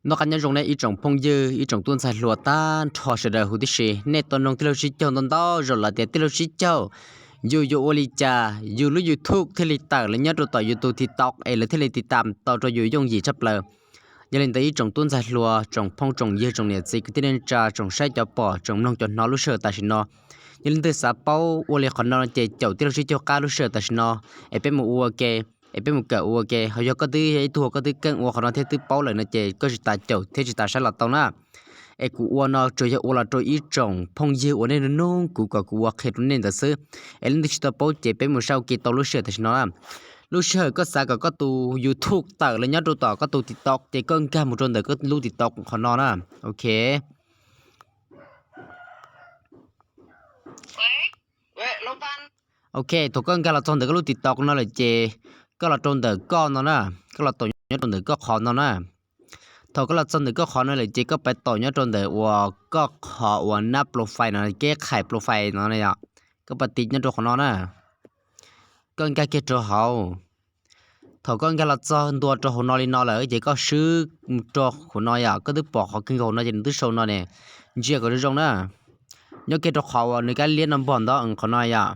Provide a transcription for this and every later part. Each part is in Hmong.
Noj qab nyob zoo nej ib tsoom phooj ywg, ib tsoom tub ntxhais hluas tag nrho sawv daws huv tib si. Nej tau noog tij laug Sib Caug ntau ntau zaus lawm tias tij laug Sib Caug, yus yuav ua li cas yus lub YouTube thiaj li tawm los nyob rau tom yus tus TikTok es lawv thiaj li tiv tam tau rau yus yooj yim tshaj plaws. Yog li ntawd ib tsoom tub ntxhais hluas, tsoom phooj tsoom ywg, tsoom niam txiv kwv tij neej tsa, tsoom saib cov pom, tsoom mloog cov hnov lub sij hawm tam sim no, yog leej twg xav paub ua li qhov no ces caum tij laug Sib Caug qab lub sij hawm tam sim no, es peb mus ua ke, es peb mus kawm ua ke. Ho yog koj twb yog ib tug koj twb keej ua qhov no thiab twb paub lawm no ces koj tsis tas caum thiab tsis tas saib los tau na. Es kuv ua no tsuas yog ua los rau ib tsoom phooj ywg uas nej nug nug kuv kom kuv ua qhia rau nej ntawd xwb. Es leej twg tsis tau paub ces peb mus saib ua ke tau lub sij hawm tam sim no na. Lub sij hawm koj xav kom koj tus YouTube tawm los nyob rau tom koj tus TikTok ces koj nkag mus rau ntawm koj lub TikTok qhov no na. Ok. Ok, thaum koj nkag los txog ntawm koj lub TikTok no lawm ces koj los rau ntawm koj no na, koj los tau nyob rau ntawm koj qhov no na. Thaum koj los txog ntawm koj qhov no lawm ces koj pais tau nyob rau ntawm uas koj qhov uas nab profile no, keb qhais profile no na yom. Koj pais tiv nyob rau qhov no na. Koj nkag kiag rau hauv. Thaum koj nkag los txog ntua rau hauv no li no lawm ces koj swb mus rau hauv no yom, koj twb pom qhov kawg nkaus no ces nws twb sau no ne, ntsia kom zoo zoo na. Nyob kiag rau qhov uas nws kab liab no npog ntawd qhov no yom,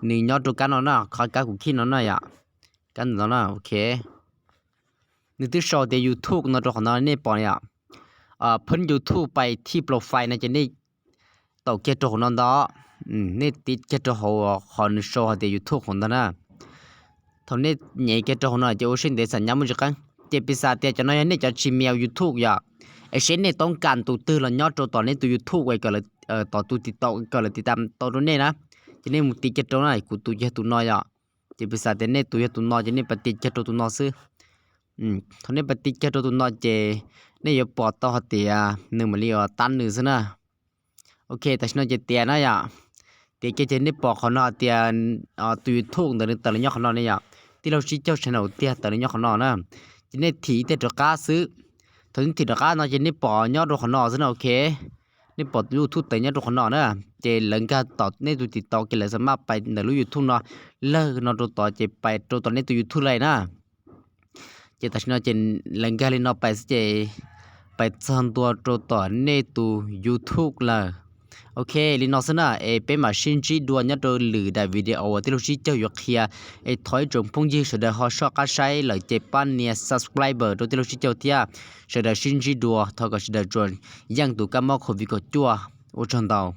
nws nyob rau kab no na, qhov kab kuv khij no na yom, kab ntawm no na, ok. Nws twb sau tias YouTube no rau qhov no nej pom yom. Phab YouTube pais thij profile no ces nej tau kiag rau hauv no ntag. Nej tiv kiag rau hauv qhov nws sau hais tias YouTube hauv ntag na. Thaum nej nyem kiag rau hauv no ces ua siab ntev xam nyab muaj tsis qeeb. Ces piv xam tias cov no yog nej cov Gmail YouTube yom, es seb nej toob kas tus twg los nyob rau tom nej tus YouTube, tom tus TikTok kom lawv tiv tam tau rau nej na. Ces nej mus tiv kiag rau na, kuv tus yog tus no yom. Ces piv xam tias nej tus yog tus no ces nej pais tiv kiag rau tus no xwb. Thaum nej pais tiv kiag rau tus no ces nej yuav pom tau hais tias nws mam li ua tab nws xwb na. Ok, tam sim no ces tiav na yom. Tiav kiag ces nej pom qhov no hais tias tus YouTube ntawd nws tawm los nyob qhov no ne yom. Tij laug Sib Caug channel tiag tawm los nyob qhov no na. Ces nej thim ib teg rov qab xwb. Thaum nej thim rov qab no ces nej pom nyob rau qhov no xwb na, ok. Nej pom YouTube tawm nyob rau qhov no na. Ces lawv nkag tom nej tus TikTok ces lawv xa maj pais ntawm lub YouTube no, lawg no rau tod ces pais rau tom nej tus YouTube lawm na. Ces tam sim no ces lawv nkag li no pais xwb ces pais txog ntua rau tom nej tus YouTube lawm. Ok, li no xwb na, es peb mam sib ntsib dua nyob rau lwm daim video uas tij laug Sib Caug yuav qhia. Es thov ib tsoom phooj ywg sawv daws ho soj qab saib lawm ces pab nias subscribe rau tij laug Sib Caug thiab. Sawv daws sib ntsib dua, thov kom sawv daws tsuas yeej tus kab mob COVID kaum cuaj. Ua tsaug ntau.